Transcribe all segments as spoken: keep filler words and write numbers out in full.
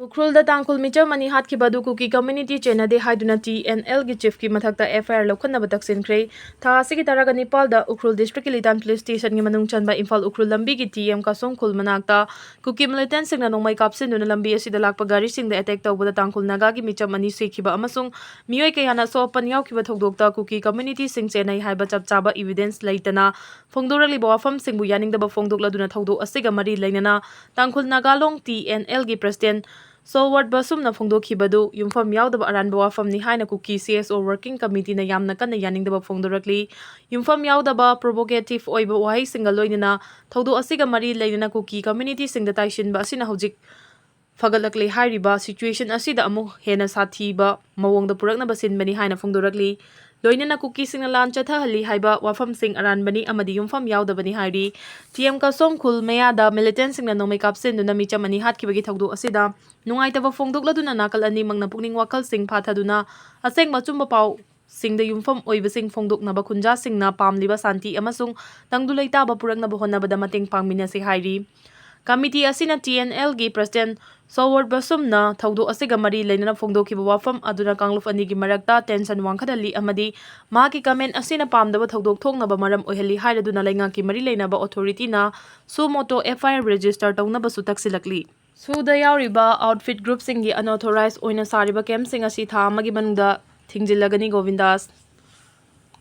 ꯎꯈ꯭ꯔꯨꯜꯗ ꯇꯥꯡꯈꯨꯜ ꯃꯤꯆꯝ ꯑꯅꯤ ꯍꯥꯠꯈꯤꯕ ꯑꯗꯨ ꯀꯨꯀꯤ ꯀꯝꯃ꯭ꯌꯨꯅꯤꯇꯤ ꯆꯦꯟꯅꯗꯦ ꯍꯥꯏꯗꯨꯅ ꯇꯤ ꯑꯦꯟ ꯑꯦꯜꯒꯤ ꯆꯤꯐꯀꯤ ꯃꯊꯛꯇ ꯑꯦꯐ ꯑꯥꯏ ꯑꯥꯔ ꯂꯧꯈꯠꯅꯕ ꯇꯛꯁꯤꯟꯈ꯭ꯔꯦ꯫ ꯊꯥ ꯑꯁꯤꯒꯤ ꯇꯔꯥꯒ ꯅꯤꯄꯥꯜꯗ ꯎꯈ꯭ꯔꯨꯜ ꯗꯤꯁꯇ꯭ꯔꯤꯛꯀꯤ ꯂꯤꯇꯥꯟ ꯄꯨꯂꯤꯁ ꯁ꯭ꯇꯦꯁꯟꯒꯤ ꯃꯅꯨꯡ ꯆꯟꯕ ꯏꯝꯐꯥꯜ ꯎꯈ꯭ꯔꯨꯜ ꯂꯝꯕꯤꯒꯤ ꯇꯤ ꯑꯦꯝ ꯀꯥꯁꯣꯡ ꯈꯨꯜ ꯃꯅꯥꯛꯇ ꯀꯨꯀꯤ ꯃꯤꯂꯤꯇꯦꯟꯠꯁꯤꯡꯅ ꯅꯣꯡꯃꯩ ꯀꯥꯞꯁꯤꯟꯗꯨꯅ ꯂꯝꯕꯤ ꯑꯁꯤꯗ ꯂꯥꯛꯄ ꯒꯥꯔꯤꯁꯤꯡꯗ ꯑꯦꯇꯦꯛ ꯇꯧꯕꯗ ꯇꯥꯡꯈꯨꯜ ꯅꯥꯒꯥꯒꯤ ꯃꯤꯆꯝ ꯑꯅꯤ ꯁꯤꯈꯤꯕ ꯑꯃꯁꯨꯡ ꯃꯤꯑꯣꯏ ꯀꯌꯥꯅ ꯑꯁꯣꯛ ꯑꯄꯟ ꯌꯥꯎꯈꯤꯕ ꯊꯧꯗꯣꯛꯇ ꯀꯨꯀꯤ ꯀꯝꯃ꯭ꯌꯨꯅꯤꯇꯤꯁꯤꯡ ꯆꯦꯟꯅꯩ ꯍꯥꯏꯕ ꯆꯞ ꯆꯥꯕ ꯏꯕꯤꯗꯦꯟꯁ ꯂꯩꯇꯅ ꯐꯣꯡꯗꯣꯔꯛꯂꯤꯕ ꯋꯥꯐꯝꯁꯤꯡꯕꯨ ꯌꯥꯅꯤꯡꯗꯕ ꯐꯣꯡꯗꯣꯛꯂꯗꯨꯅ ꯊꯧꯗꯣꯛ ꯑꯁꯤꯒ ꯃꯔꯤ ꯂꯩꯅꯅ ꯇꯥꯡꯈꯨꯜ ꯅꯥꯒꯥ ꯂꯣꯡ ꯇꯤ ꯑꯦꯟ ꯑꯦꯜꯒꯤ ꯄ꯭ꯔꯁꯤꯗꯦꯟꯠ ꯁꯣꯜꯋꯥꯔꯠ ꯕꯁꯨꯝꯅ ꯐꯣꯡꯗꯣꯛꯈꯤꯕꯗꯨ ꯌꯨꯝꯐꯝ ꯌꯥꯎꯗꯕ ꯑꯔꯥꯟꯕ ꯋꯥꯐꯝꯅꯤ ꯍꯥꯏꯅ ꯀꯨꯀꯤ ꯁꯤ ꯑꯦꯁ ꯑꯣ ꯋꯥꯔꯀꯤꯡ ꯀꯃꯤꯇꯤꯅ ꯌꯥꯝꯅ ꯀꯟꯅ ꯌꯥꯅꯤꯡꯗꯕ ꯐꯣꯡꯗꯣꯔꯛꯂꯤ꯫ ꯌꯨꯝꯐꯝ ꯌꯥꯎꯗꯕ, ꯄ꯭ꯔꯣꯚꯣꯀꯦꯇꯤꯚ ꯑꯣꯏꯕ ꯋꯥꯍꯩꯁꯤꯡꯒ ꯂꯣꯏꯅꯅ ꯊꯧꯗꯣꯛ ꯑꯁꯤꯒ ꯃꯔꯤ ꯂꯩꯅꯅ ꯀꯨꯀꯤ ꯀꯝꯃ꯭ꯌꯨꯅꯤꯇꯤꯁꯤꯡꯗ ꯇꯥꯏꯁꯤꯟꯕ ꯑꯁꯤꯅ ꯍꯧꯖꯤꯛ ꯐꯒꯠꯂꯛꯂꯤ ꯍꯥꯏꯔꯤꯕ ꯁꯤꯆꯨꯋꯦꯁꯟ ꯑꯁꯤꯗ ꯑꯃꯨꯛ ꯍꯦꯟꯅ ꯁꯥꯊꯤꯕ ꯃꯑꯣꯡꯗ ꯄꯨꯔꯛꯅꯕ ꯁꯤꯟꯕꯅꯤ ꯍꯥꯏꯅ ꯐꯣꯡꯗꯣꯔꯛꯂꯤ꯫ ꯂꯣꯏꯅꯅ ꯀꯨꯀꯤꯁꯤꯡꯅ ꯂꯥꯟ ꯆꯠꯊꯍꯜꯂꯤ ꯍꯥꯏꯕ ꯋꯥꯐꯝꯁꯤꯡ ꯑꯔꯥꯟꯕꯅꯤ ꯑꯃꯗꯤ ꯌꯨꯝꯐꯝ ꯌꯥꯎꯗꯕꯅꯤ ꯍꯥꯏꯔꯤ꯫ ꯇꯤ ꯑꯦꯝ ꯀꯥꯁꯣꯡ ꯈꯨꯜ ꯃꯌꯥꯗ ꯃꯤꯂꯤꯇꯦꯟꯠꯁꯤꯡꯅ ꯅꯣꯡꯃꯩ ꯀꯥꯞꯁꯤꯟꯗꯨꯅ ꯃꯤꯆꯝ ꯑꯅꯤ ꯍꯥꯠꯈꯤꯕꯒꯤ ꯊꯧꯗꯣꯛ ꯑꯁꯤꯗ ꯅꯨꯡꯉꯥꯏꯇꯕ ꯐꯣꯡꯗꯣꯛꯂꯗꯨꯅ ꯅꯥꯀꯜ ꯑꯅꯤꯃꯛꯅ ꯄꯨꯛꯅꯤꯡ ꯋꯥꯈꯜꯁꯤꯡ ꯐꯥꯊꯗꯨꯅ ꯑꯁꯦꯡꯕ ꯑꯆꯨꯝꯕ ꯄꯥꯎꯁꯤꯡꯗ ꯌꯨꯝꯐꯝ ꯑꯣꯏꯕꯁꯤꯡ ꯐꯣꯡꯗꯣꯛꯅꯕ ꯈꯨꯟꯖꯥꯁꯤꯡꯅ ꯄꯥꯝꯂꯤꯕ ꯁꯥꯟꯇꯤ ꯑꯃꯁꯨꯡ ꯇꯪꯗꯨ ꯂꯩꯇꯥꯕ ꯄꯨꯔꯛꯅꯕ ꯍꯣꯠꯅꯕꯗ ꯃꯇꯦꯡ ꯄꯥꯡꯃꯤꯟꯅꯁꯤ ꯍꯥꯏꯔꯤ꯫ ꯀꯃꯤꯇꯤ ꯑꯁꯤꯅ ꯇꯤ ꯑꯦꯟ ꯑꯦꯜꯒꯤ ꯄ꯭ꯔꯁꯤꯗꯦꯟꯠ ꯁꯣꯜꯋꯥꯔꯠ ꯕꯁꯨꯝꯅ ꯊꯧꯗꯣꯛ ꯑꯁꯤꯒ ꯃꯔꯤ ꯂꯩꯅꯅ ꯐꯣꯡꯗꯣꯛꯈꯤꯕ ꯋꯥꯐꯝ ꯑꯗꯨꯅ ꯀꯥꯡꯂꯨꯞ ꯑꯅꯤꯒꯤ ꯃꯔꯛꯇ ꯇꯦꯟꯁꯟ ꯋꯥꯡꯈꯠꯍꯜꯂꯤ ꯑꯃꯗꯤ ꯃꯍꯥꯛꯀꯤ ꯀꯃꯦꯟ ꯑꯁꯤꯅ ꯄꯥꯝꯗꯕ ꯊꯧꯗꯣꯛ ꯊꯣꯛꯅꯕ ꯃꯔꯝ ꯑꯣꯏꯍꯜꯂꯤ ꯍꯥꯏꯔꯗꯨꯅ ꯂꯩꯉꯥꯛꯀꯤ ꯃꯔꯤ ꯂꯩꯅꯕ ꯑꯣꯊꯣꯔꯤꯇꯤꯅ ꯁꯨ ꯃꯣꯇꯣ ꯑꯦꯐ ꯑꯥꯏ ꯑꯥꯔ ꯔꯦꯖꯤꯁꯇꯔ ꯇꯧꯅꯕꯁꯨ ꯇꯛꯁꯤꯜꯂꯛꯂꯤ꯫ ꯁꯨꯗ ꯌꯥꯎꯔꯤꯕ ꯑꯥꯎꯠꯐꯤꯠ ꯒ꯭ꯔꯨꯞꯁꯤꯡꯒꯤ ꯑꯟꯑꯣꯊꯣꯔꯥꯏꯖ ꯑꯣꯏꯅ ꯁꯥꯔꯤꯕ ꯀꯦꯝꯞꯁꯤꯡ ꯑꯁꯤ ꯊꯥ ꯑꯃꯒꯤ ꯃꯅꯨꯡꯗ ꯊꯤꯡꯖꯤꯜꯂꯒꯅꯤ꯫ ꯒꯣꯕꯤꯟꯗꯥꯁ꯫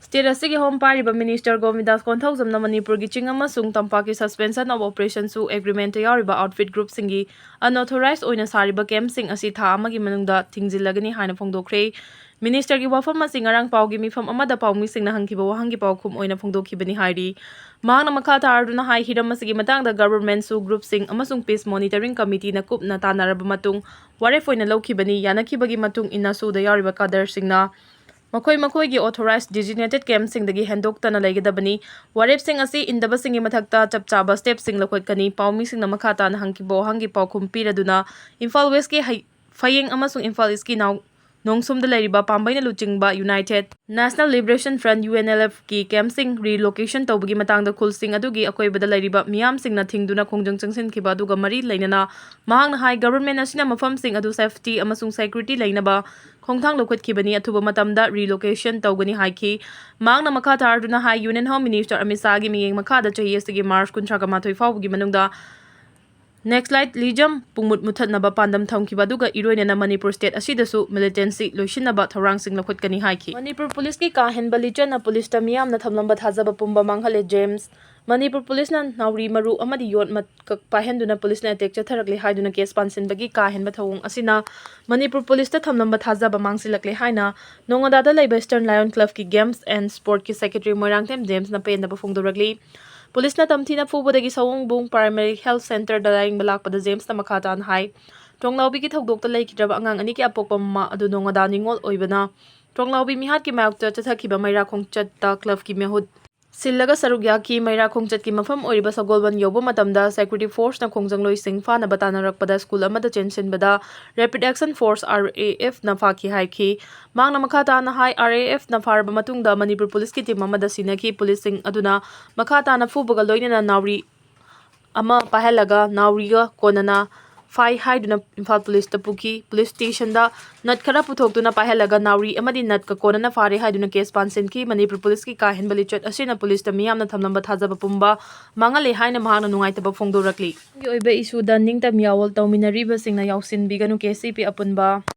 ꯁ꯭ꯇꯦꯠ ꯑꯁꯤꯒꯤ ꯍꯣꯝ ꯄꯥꯏꯔꯤꯕ ꯃꯤꯅꯤꯁꯇꯔ ꯒꯣꯕꯤꯟꯗꯥꯁ ꯀꯣꯟꯊꯧꯖꯝꯅ ꯃꯅꯤꯄꯨꯔꯒꯤ ꯆꯤꯡ ꯑꯃꯁꯨꯡ ꯇꯝꯄꯥꯛꯀꯤ suspension of operation ꯁꯨ ꯑꯦꯒ꯭ꯔꯤꯃꯦꯟꯠꯇ ꯌꯥꯎꯔꯤꯕ ꯑꯥꯎꯠꯐꯤꯠ ꯒ꯭ꯔꯨꯞꯁꯤꯡꯒꯤ ꯑꯟꯑꯣꯊꯣꯔꯥꯏꯖ ꯑꯣꯏꯅ ꯁꯥꯔꯤꯕ ꯀꯦꯝꯞꯁꯤꯡ ꯑꯁꯤ ꯊꯥ ꯑꯃꯒꯤ ꯃꯅꯨꯡꯗ ꯊꯤꯡꯖꯤꯜꯂꯒꯅꯤ ꯍꯥꯏꯅ ꯐꯣꯡꯗꯣꯛꯈ꯭ꯔꯦ꯫ ꯃꯤꯅꯤꯁꯇꯔꯒꯤ ꯋꯥꯐꯝ ꯑꯁꯤ ꯉꯔꯥꯡ ꯄꯥꯎꯒꯤ ꯃꯤꯐꯝ ꯑꯃꯗ ꯄꯥꯎꯃꯤꯁꯤꯡꯅ ꯍꯪꯈꯤꯕ ꯋꯥꯍꯪꯒꯤ ꯄꯥꯎꯈꯨꯝ ꯑꯣꯏꯅ ꯐꯣꯡꯗꯣꯛꯈꯤꯕꯅꯤ ꯍꯥꯏꯔꯤ꯫ ꯃꯍꯥꯛꯅ ꯃꯈꯥ ꯇꯥꯔꯗꯨꯅ ꯍꯥꯏ, ꯍꯤꯔꯝ ꯑꯁꯤꯒꯤ ꯃꯇꯥꯡꯗ ꯒꯚꯔꯟꯃꯦꯟꯠꯁꯨ ꯒ꯭ꯔꯨꯞꯁꯤꯡ ꯑꯃꯁꯨꯡ ꯄꯤꯁ ꯃꯣꯅꯤꯇꯔꯤꯡ ꯀꯃꯤꯇꯤꯅ ꯀꯨꯞꯅ ꯇꯥꯟꯅꯔꯕ ꯃꯇꯨꯡ ꯋꯥꯔꯦꯞ ꯑꯣꯏꯅ ꯂꯧꯈꯤꯕꯅꯤ꯫ ꯌꯥꯅꯈꯤꯕꯒꯤ ꯃꯇꯨꯡ ꯏꯟꯅ ꯁꯨꯗ ꯌꯥꯎꯔꯤꯕ ꯀꯥꯗꯔꯁꯤꯡꯅ ꯃꯈꯣꯏ ꯃꯈꯣꯏꯒꯤ ꯑꯣꯊꯣꯔꯥꯏꯖ ꯗꯤꯖꯤꯒꯅꯦꯇꯦꯗ ꯀꯦꯝꯞꯁꯤꯡꯗꯒꯤ ꯍꯦꯟꯗꯣꯛꯇꯅ ꯂꯩꯒꯗꯕꯅꯤ꯫ ꯋꯥꯔꯦꯞꯁꯤꯡ ꯑꯁꯤ ꯏꯟꯗꯕꯁꯤꯡꯒꯤ ꯃꯊꯛꯇ ꯆꯞ ꯆꯥꯕ ꯁ꯭ꯇꯦꯞꯁꯤꯡ ꯂꯧꯈꯠꯀꯅꯤ꯫ ꯄꯥꯎꯃꯤꯁꯤꯡꯅ ꯃꯈꯥ ꯇꯥꯅ ꯍꯪꯈꯤꯕ ꯋꯥꯍꯪꯒꯤ ꯄꯥꯎꯈꯨꯝ ꯄꯤꯔꯗꯨꯅ ꯏꯝꯐꯥꯜ ꯋꯦꯁ꯭ꯠꯀꯤ ꯍꯩ-, ꯐꯌꯦꯡ ꯑꯃꯁꯨꯡ ꯏꯝꯐꯥꯜ ꯏꯁ꯭ꯠꯀꯤ ꯅꯥꯎ-, ꯅꯣꯡꯁꯨꯝꯗ ꯂꯩꯔꯤꯕ ꯄꯥꯝꯕꯩꯅ ꯂꯨꯆꯤꯡꯕ United National Liberation Front, UNLF ꯀꯤ camp ꯁꯤꯡ relocation ꯇꯧꯕꯒꯤ ꯃꯇꯥꯡꯗ ꯈꯨꯜꯁꯤꯡ ꯑꯗꯨꯒꯤ ꯑꯀꯣꯏꯕꯗ ꯂꯩꯔꯤꯕ ꯃꯤꯌꯥꯝꯁꯤꯡꯅ ꯊꯤꯡꯗꯨꯅ ꯈꯣꯡꯖꯪ ꯆꯪꯁꯤꯟꯈꯤꯕ ꯑꯗꯨꯒ ꯃꯔꯤ ꯂꯩꯅꯅ ꯃꯍꯥꯛꯅ ꯍꯥꯏ, government ꯑꯁꯤꯅ ꯃꯐꯝꯁꯤꯡ ꯑꯗꯨ safety ꯑꯃꯁꯨꯡ security ꯂꯩꯅꯕ ꯈꯣꯡꯊꯥꯡ ꯂꯧꯈꯠꯈꯤꯕꯅꯤ, ꯑꯊꯨꯕ ꯃꯇꯝꯗ relocation ꯇꯧꯒꯅꯤ ꯍꯥꯏꯈꯤ꯫ ꯃꯍꯥꯛꯅ ꯃꯈꯥ ꯇꯥꯗꯨꯅ ꯍꯥꯏ, Union Home Minister ꯑꯃꯤꯠ ꯁꯥꯍꯒꯤ ꯃꯤꯠꯌꯦꯡ ꯃꯈꯥꯗ ꯆꯍꯤ ꯑꯁꯤꯒꯤ March ꯀꯨꯟꯊ꯭ꯔꯥ ꯃꯥꯊꯣꯏ ꯐꯥꯎꯕꯒꯤ ꯃꯅꯨꯡꯗ Naxalite ꯂꯤꯖꯝ ꯄꯨꯡꯃꯨꯠ ꯃꯨꯠꯊꯠꯅꯕ ꯄꯥꯟꯗꯝ ꯊꯝꯈꯤꯕ ꯑꯗꯨꯒ ꯏꯔꯣꯏꯅꯅ ꯃꯅꯤꯄꯨꯔ state ꯑꯁꯤꯗꯁꯨ militancy ꯂꯣꯏꯁꯤꯟꯅꯕ ꯊꯧꯔꯥꯡꯁꯤꯡ ꯂꯧꯈꯠꯀꯅꯤ ꯍꯥꯏꯈꯤ꯫ ꯃꯅꯤꯄꯨꯔ ꯄꯨꯂꯤꯁꯀꯤ ꯀꯥ ꯍꯦꯟꯕ ꯂꯤꯆꯠꯅ ꯄꯨꯂꯤꯁꯇ ꯃꯤꯌꯥꯝꯅ ꯊꯝꯂꯝꯕ ꯊꯥꯖꯕ ꯄꯨꯝꯕ ꯃꯥꯡꯍꯜꯂꯦ꯫ ꯖꯦꯝꯁ, ꯃꯅꯤꯄꯨꯔ ꯄꯨꯂꯤꯁꯅ ꯅꯥꯎꯔꯤ ꯃꯔꯨ ꯑꯃꯗꯤ ꯌꯣꯠ ꯃꯀꯛ ꯄꯥꯏꯍꯟꯗꯨꯅ ꯄꯨꯂꯤꯁꯅ attack ꯆꯠꯊꯔꯛꯂꯦ ꯍꯥꯏꯗꯨꯅ case ꯄꯥꯟꯁꯤꯟꯕꯒꯤ ꯀꯥ ꯍꯦꯟꯕ ꯊꯧꯑꯣꯡ ꯑꯁꯤꯅ ꯃꯅꯤꯄꯨꯔ ꯄꯨꯂꯤꯁꯇ ꯊꯝꯂꯝꯕ ꯊꯥꯖꯕ ꯃꯥꯡꯁꯤꯜꯂꯛꯂꯦ ꯍꯥꯏꯅ ꯅꯣꯉꯥꯗꯥꯗ ꯂꯩꯕ Eastern Lion Club ꯀꯤ Games and Sport ꯀꯤ secretary ꯃꯣꯏꯔꯥꯡꯊꯦꯝ ꯖꯦꯝꯁꯅ ꯄꯦꯟꯗꯕ ꯐꯣꯡꯗꯣꯔꯛꯂꯤ꯫ ꯄꯨꯂꯤꯁꯅ ꯇꯝꯊꯤꯅ ꯐꯨꯕꯗꯒꯤ ꯁꯑꯣꯡꯕꯨꯡ Primary Health Centre ꯗ ꯂꯥꯌꯦꯡꯕ ꯂꯥꯛꯄꯗ ꯖꯦꯝꯁꯅ ꯃꯈꯥ ꯇꯥꯅ ꯍꯥꯏ, ꯊꯣꯡꯂꯥꯎꯕꯤꯒꯤ ꯊꯧꯗꯣꯛꯇ ꯂꯩꯈꯤꯗ꯭ꯔꯕ ꯑꯉꯥꯡ ꯑꯅꯤꯒꯤ ꯑꯄꯣꯛꯄ ꯃꯃꯥ ꯑꯗꯨ ꯅꯣꯉꯥꯗꯥ ꯅꯤꯉꯣꯜ ꯑꯣꯏꯕꯅ ꯊꯣꯡꯂꯥꯎꯕꯤ ꯃꯤꯍꯥꯠꯀꯤ ꯃꯥꯌꯣꯛꯇ ꯆꯠꯊꯈꯤꯕ ꯃꯩꯔꯥ ꯈꯣꯡꯆꯠꯇ club ꯀꯤ ꯃꯍꯨꯠ ꯁꯤꯜꯂꯒ ꯁꯔꯨꯛ ꯌꯥꯈꯤ꯫ ꯃꯩꯔꯥ ꯈꯣꯡꯆꯠꯀꯤ ꯃꯐꯝ ꯑꯣꯏꯔꯤꯕ ꯁꯒꯣꯜꯕꯟ ꯌꯧꯕ ꯃꯇꯝꯗ security force ꯅ ꯈꯣꯡꯖꯪꯂꯣꯏꯁꯤꯡ ꯐꯥꯅꯕ ꯇꯥꯟꯅꯔꯛꯄꯗ ꯁ꯭ꯀꯨꯜ ꯑꯃꯗ ꯆꯦꯟꯁꯤꯟꯕꯗ Rapid Action Force, RAF ꯅ ꯐꯥꯈꯤ ꯍꯥꯏꯈꯤ꯫ ꯃꯍꯥꯛꯅ ꯃꯈꯥ ꯇꯥꯅ ꯍꯥꯏ, RAF ꯅ ꯐꯥꯔꯕ ꯃꯇꯨꯡꯗ ꯃꯅꯤꯄꯨꯔ ꯄꯨꯂꯤꯁꯀꯤ team ꯑꯃꯗ ꯁꯤꯟꯅꯈꯤ꯫ ꯄꯨꯂꯤꯁꯁꯤꯡ ꯑꯗꯨꯅ ꯃꯈꯥ ꯇꯥꯅ ꯐꯨꯕꯒ ꯂꯣꯏꯅꯅ ꯅꯥꯎꯔꯤ ꯑꯃ ꯄꯥꯏꯍꯜꯂꯒ ꯅꯥꯎꯔꯤꯒ ꯀꯣꯟꯅꯅ ꯐꯥꯏ ꯍꯥꯏꯗꯨꯅ ꯏꯝꯐꯥꯜ ꯄꯨꯂꯤꯁꯇ ꯄꯨꯈꯤ꯫ ꯄꯨꯂꯤꯁ ꯁ꯭ꯇꯦꯁꯟꯗ ꯅꯠ ꯈꯔ ꯄꯨꯊꯣꯛꯇꯨꯅ ꯄꯥꯏꯍꯜꯂꯒ ꯅꯥꯎꯔꯤ ꯑꯃꯗꯤ ꯅꯠꯀ ꯀꯣꯟꯅꯅ ꯐꯥꯔꯦ ꯍꯥꯏꯗꯨꯅ case ꯄꯥꯟꯁꯤꯟꯈꯤ꯫ ꯃꯅꯤꯄꯨꯔ ꯄꯨꯂꯤꯁꯀꯤ ꯀꯥ ꯍꯦꯟꯕ ꯂꯤꯆꯠ ꯑꯁꯤꯅ ꯄꯨꯂꯤꯁꯇ ꯃꯤꯌꯥꯝꯅ ꯊꯝꯂꯝꯕ ꯊꯥꯖꯕ ꯄꯨꯝꯕ ꯃꯥꯡꯍꯜꯂꯦ ꯍꯥꯏꯅ ꯃꯍꯥꯛꯅ ꯅꯨꯡꯉꯥꯏꯇꯕ ꯐꯣꯡꯗꯣꯔꯛꯂꯤ꯫ ꯒꯤ ꯑꯣꯏꯕ issue ꯗ ꯅꯤꯡꯇꯝ ꯌꯥꯑꯣꯜ ꯇꯧꯃꯤꯟꯅꯔꯤꯕꯁꯤꯡꯅ ꯌꯥꯎꯁꯤꯟꯕꯤꯒꯅꯨ꯫ KCP ꯑꯄꯨꯟꯕ꯫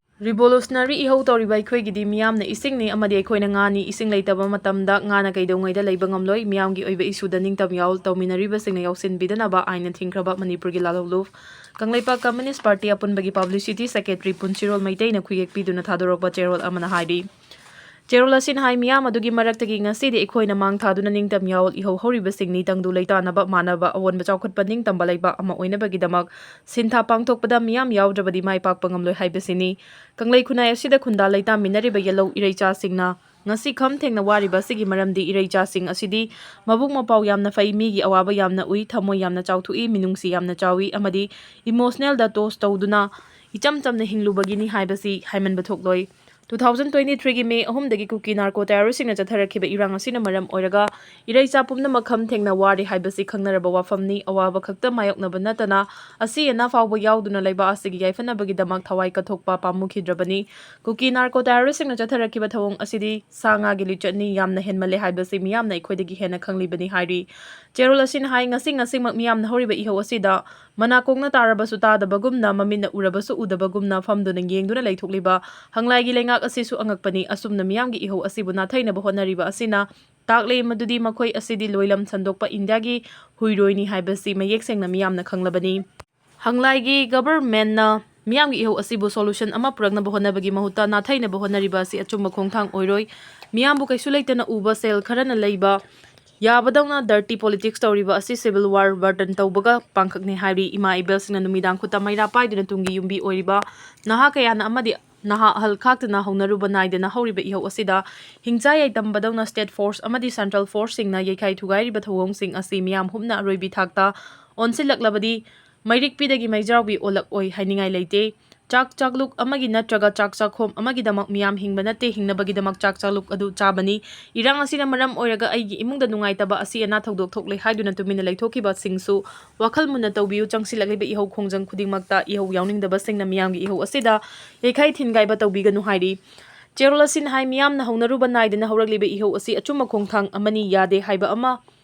Revolutionary ꯏꯍꯧ ꯇꯧꯔꯤꯕ ꯑꯩꯈꯣꯏꯒꯤꯗꯤ ꯃꯤꯌꯥꯝꯅ ꯏꯁꯤꯡꯅꯤ ꯑꯃꯗꯤ ꯑꯩꯈꯣꯏꯅ ꯉꯥꯅꯤ꯫ ꯏꯁꯤꯡ ꯂꯩꯇꯕ ꯃꯇꯝꯗ ꯉꯥꯅ ꯀꯩꯗꯧꯉꯩꯗ ꯂꯩꯕ ꯉꯝꯂꯣꯏ꯫ ꯃꯤꯌꯥꯝꯒꯤ ꯑꯣꯏꯕ issue ꯗ ꯅꯤꯡꯇꯝ ꯌꯥꯑꯣꯜ ꯇꯧꯃꯤꯟꯅꯔꯤꯕꯁꯤꯡꯅ ꯌꯥꯎꯁꯤꯟꯕꯤꯗꯅꯕ ꯑꯥꯏꯟꯅ ꯊꯤꯡꯈ꯭ꯔꯕ ꯃꯅꯤꯄꯨꯔꯒꯤ ꯂꯥꯜꯍꯧꯂꯨꯞ ꯀꯪꯂꯩꯄꯥꯛ Communist Party ꯑꯄꯨꯟꯕꯒꯤ publicity secretary ꯄꯨꯟꯁꯤꯔꯣꯜ ꯃꯩꯇꯩꯅ ꯈꯨꯌꯦꯛ ꯄꯤꯗꯨꯅ ꯊꯥꯗꯣꯔꯛꯄ ꯆꯦꯔꯣꯜ ꯑꯃꯅ ꯍꯥꯏꯔꯤ꯫ ꯆꯦꯔꯣꯜ ꯑꯁꯤꯅ ꯍꯥꯏ, ꯃꯤꯌꯥꯝ ꯑꯗꯨꯒꯤ ꯃꯔꯛꯇꯒꯤ ꯉꯁꯤꯗꯤ ꯑꯩꯈꯣꯏꯅ ꯃꯥꯡ ꯊꯥꯗꯨꯅ ꯅꯤꯡꯇꯝ ꯌꯥꯑꯣꯜ ꯏꯍꯧ ꯍꯧꯔꯤꯕꯁꯤꯡꯅꯤ꯫ ꯇꯪꯗꯨ ꯂꯩꯇꯥꯅꯕ, ꯃꯥꯟꯅꯕ, ꯑꯑꯣꯟꯕ ꯆꯥꯎꯈꯠꯄ ꯅꯤꯡꯇꯝꯕ ꯂꯩꯕꯥꯛ ꯑꯃ ꯑꯣꯏꯅꯕꯒꯤꯗꯃꯛ ꯁꯤꯟꯊꯥ ꯄꯥꯡꯊꯣꯛꯄꯗ ꯃꯤꯌꯥꯝ ꯌꯥꯎꯗ꯭ꯔꯕꯗꯤ ꯃꯥꯏ ꯄꯥꯛꯄ ꯉꯝꯂꯣꯏ ꯍꯥꯏꯕꯁꯤꯅꯤ꯫ ꯀꯪꯂꯩ ꯈꯨꯟꯅꯥꯏ ꯑꯁꯤꯗ ꯈꯨꯟꯗꯥ ꯂꯩꯇꯥꯃꯤꯟꯅꯔꯤꯕ ꯌꯦꯜꯍꯧ ꯏꯔꯩꯆꯥꯁꯤꯡꯅ ꯉꯁꯤ ꯈꯝ ꯊꯦꯡꯅ ꯋꯥꯔꯤꯕ ꯑꯁꯤꯒꯤ ꯃꯔꯝꯗꯤ ꯏꯔꯩꯆꯥꯁꯤꯡ ꯑꯁꯤꯗꯤ ꯃꯕꯨꯛ ꯃꯄꯥꯎ ꯌꯥꯝꯅ ꯐꯩ, ꯃꯤꯒꯤ ꯑꯋꯥꯕ ꯌꯥꯝꯅ ꯎꯏ, ꯊꯃꯣꯏ ꯌꯥꯝꯅ ꯆꯥꯎꯊꯣꯛꯏ, ꯃꯤꯅꯨꯡꯁꯤ ꯌꯥꯝꯅ ꯆꯥꯎꯏ ꯑꯃꯗꯤ emotional ꯗ touch ꯇꯧꯗꯨꯅ ꯏꯆꯝ ꯆꯝꯅ ꯍꯤꯡꯂꯨꯕꯒꯤꯅꯤ ꯍꯥꯏꯕꯁꯤ ꯍꯥꯏꯃꯟꯕ ꯊꯣꯛꯂꯣꯏ꯫ Two thousand twenty-threeꯒꯤ May ꯑꯍꯨꯝꯗꯒꯤ ꯀꯨꯀꯤ narco terroristꯁꯤꯡꯅ ꯆꯠꯊꯔꯛꯈꯤꯕ ꯏꯔꯥꯡ ꯑꯁꯤꯅ ꯃꯔꯝ ꯑꯣꯏꯔꯒ ꯏꯔꯩꯆꯥ ꯄꯨꯝꯅꯃꯛ ꯈꯝ ꯊꯦꯡꯅ ꯋꯥꯔꯦ ꯍꯥꯏꯕꯁꯤ ꯈꯪꯅꯔꯕ ꯋꯥꯐꯝꯅꯤ꯫ ꯑꯋꯥꯕ ꯈꯛꯇ ꯃꯥꯌꯣꯛꯅꯕ ꯅꯠꯇꯅ ꯑꯁꯤ ꯑꯅꯥ ꯐꯥꯎꯕ ꯌꯥꯎꯗꯨꯅ ꯂꯩꯕ ꯑꯁꯤꯒꯤ ꯌꯥꯏꯐꯅꯕꯒꯤꯗꯃꯛ ꯊꯋꯥꯏ ꯀꯠꯊꯣꯛꯄ ꯄꯥꯝꯃꯨꯈꯤꯗ꯭ꯔꯕꯅꯤ꯫ ꯀꯨꯀꯤ narco terroristꯁꯤꯡꯅ ꯆꯠꯊꯔꯛꯈꯤꯕ ꯊꯧꯑꯣꯡ ꯑꯁꯤꯗꯤ ꯁꯥ ꯉꯥꯒꯤ ꯂꯤꯆꯠꯅꯤ, ꯌꯥꯝꯅ ꯍꯦꯟꯃꯜꯂꯦ ꯍꯥꯏꯕꯁꯤ ꯃꯤꯌꯥꯝꯅ ꯑꯩꯈꯣꯏꯗꯒꯤ ꯍꯦꯟꯅ ꯈꯪꯂꯤꯕꯅꯤ ꯍꯥꯏꯔꯤ꯫ ꯆꯦꯔꯣꯜ ꯑꯁꯤꯅ ꯍꯥꯏ, ꯉꯁꯤ ꯉꯁꯤꯃꯛ ꯃꯤꯌꯥꯝꯅ ꯍꯧꯔꯤꯕ ꯏꯍꯧ ꯑꯁꯤꯗ ꯃꯅꯥꯀꯣꯡꯅ ꯇꯥꯔꯕꯁꯨ ꯇꯥꯗꯕꯒꯨꯝꯅ, ꯃꯃꯤꯠꯅ ꯎꯔꯕꯁꯨ ꯎꯗꯕꯒꯨꯝꯅ ꯐꯝꯗꯨꯅ ꯌꯦꯡꯗꯨꯅ ꯂꯩꯊꯣꯛꯂꯤꯕ ꯍꯪꯂꯥꯏꯒꯤ ꯂꯩꯉꯥꯛ ꯑꯁꯤꯁꯨ ꯑꯉꯛꯄꯅꯤ꯫ ꯑꯁꯨꯝꯅ ꯃꯤꯌꯥꯝꯒꯤ ꯏꯍꯧ ꯑꯁꯤꯕꯨ ꯅꯥꯊꯩꯅꯕ ꯍꯣꯠꯅꯔꯤꯕ ꯑꯁꯤꯅ ꯇꯥꯛꯂꯦ ꯃꯗꯨꯗꯤ ꯃꯈꯣꯏ ꯑꯁꯤꯗꯤ ꯂꯣꯏꯂꯝ ꯁꯟꯗꯣꯛꯄ ꯏꯟꯗꯤꯌꯥꯒꯤ ꯍꯨꯏꯔꯣꯏꯅꯤ ꯍꯥꯏꯕꯁꯤ ꯃꯌꯦꯛ ꯁꯦꯡꯅ ꯃꯤꯌꯥꯝꯅ ꯈꯪꯂꯕꯅꯤ꯫ ꯍꯪꯂꯥꯏꯒꯤ governmentꯅ ꯃꯤꯌꯥꯝꯒꯤ ꯏꯍꯧ ꯑꯁꯤꯕꯨ solution ꯑꯃ ꯄꯨꯔꯛꯅꯕ ꯍꯣꯠꯅꯕꯒꯤ ꯃꯍꯨꯠꯇ ꯅꯥꯊꯩꯅꯕ ꯍꯣꯠꯅꯔꯤꯕ ꯑꯁꯤ ꯑꯆꯨꯝꯕ ꯈꯣꯡꯊꯥꯡ ꯑꯣꯏꯔꯣꯏ꯫ ꯃꯤꯌꯥꯝꯕꯨ ꯀꯩꯁꯨ ꯂꯩꯇꯅ ꯎꯕ ꯁꯦꯜ ꯈꯔꯅ ꯂꯩꯕ ꯌꯥꯕꯗꯧꯅ dirty politics ꯇꯧꯔꯤꯕ ꯑꯁꯤ civil war burden ꯇꯧꯕꯒ ꯄꯥꯡꯈꯛꯅꯤ ꯍꯥꯏꯔꯤ꯫ ꯏꯃꯥ ꯏꯕꯦꯜꯁꯤꯡꯅ ꯅꯨꯃꯤꯗꯥꯡ ꯈꯨꯠꯇ ꯃꯩꯔꯥ ꯄꯥꯏꯗꯨꯅ ꯇꯨꯡꯒꯤ ꯌꯨꯝꯕꯤ ꯑꯣꯏꯔꯤꯕ ꯅꯍꯥ ꯀꯌꯥꯅ ꯑꯃꯗꯤ ꯅꯍꯥ ꯑꯍꯜ ꯈꯥꯛꯇꯅ ꯍꯧꯅꯔꯨꯕ ꯅꯥꯏꯗꯅ ꯍꯧꯔꯤꯕ ꯏꯍꯧ ꯑꯁꯤꯗ ꯍꯤꯡꯆꯥ ꯌꯥꯏꯇꯝꯕꯗꯧꯅ state force ꯑꯃꯗꯤ central forceꯁꯤꯡꯅ ꯌꯩꯈꯥꯏ ꯊꯨꯒꯥꯏꯔꯤꯕ ꯊꯧꯑꯣꯡꯁꯤꯡ ꯑꯁꯤ ꯃꯤꯌꯥꯝ ꯍꯨꯞꯅ ꯑꯔꯣꯏꯕꯤ ꯊꯥꯛꯇ ꯑꯣꯟꯁꯤꯜꯂꯛꯂꯕꯗꯤ ꯃꯩꯔꯤꯛꯄꯤꯗꯒꯤ ꯃꯩꯖꯥꯎꯕꯤ ꯑꯣꯜꯂꯛꯑꯣꯏ ꯍꯥꯏꯅꯤꯡꯉꯥꯏ ꯂꯩꯇꯦ꯫ ꯆꯥꯛ ꯆꯥꯛꯂꯨꯛ ꯑꯃꯒꯤ ꯅꯠꯇ꯭ꯔꯒ ꯆꯥꯛ ꯆꯥꯛꯈꯣꯝ ꯑꯃꯒꯤꯗꯃꯛ ꯃꯤꯌꯥꯝ ꯍꯤꯡꯕ ꯅꯠꯇꯦ, ꯍꯤꯡꯅꯕꯒꯤꯗꯃꯛ ꯆꯥꯛ ꯆꯥꯛꯂꯨꯛ ꯑꯗꯨ ꯆꯥꯕꯅꯤ꯫ ꯏꯔꯥꯡ ꯑꯁꯤꯅ ꯃꯔꯝ ꯑꯣꯏꯔꯒ ꯑꯩꯒꯤ ꯏꯃꯨꯡꯗ ꯅꯨꯡꯉꯥꯏꯇꯕ ꯑꯁꯤ ꯑꯅꯥ ꯊꯧꯗꯣꯛ ꯊꯣꯛꯂꯦ ꯍꯥꯏꯗꯨꯅ ꯇꯨꯃꯤꯟꯅ ꯂꯩꯊꯣꯛꯈꯤꯕꯁꯤꯡꯁꯨ ꯋꯥꯈꯜ ꯃꯨꯟꯅ ꯇꯧꯕꯤꯌꯨ꯫ ꯆꯪꯁꯤꯜꯂꯛꯂꯤꯕ ꯏꯍꯧ ꯈꯣꯡꯖꯪ ꯈꯨꯗꯤꯡꯃꯛꯇ ꯏꯍꯧ ꯌꯥꯎꯅꯤꯡꯗꯕꯁꯤꯡꯅ ꯃꯤꯌꯥꯝꯒꯤ ꯏꯍꯧ ꯑꯁꯤꯗ ꯌꯩꯈꯥꯏ ꯊꯤꯟꯒꯥꯏꯕ ꯇꯧꯕꯤꯒꯅꯨ ꯍꯥꯏꯔꯤ꯫ ꯆꯦꯔꯣꯜ ꯑꯁꯤꯅ ꯍꯥꯏ, ꯃꯤꯌꯥꯝꯅ ꯍꯧꯅꯔꯨꯕ ꯅꯥꯏꯗꯅ ꯍꯧꯔꯛꯂꯤꯕ ꯏꯍꯧ ꯑꯁꯤ ꯑꯆꯨꯝꯕ ꯈꯣꯡꯊꯥꯡ ꯑꯃꯅꯤ, ꯌꯥꯗꯦ ꯍꯥꯏꯕ ꯑꯃ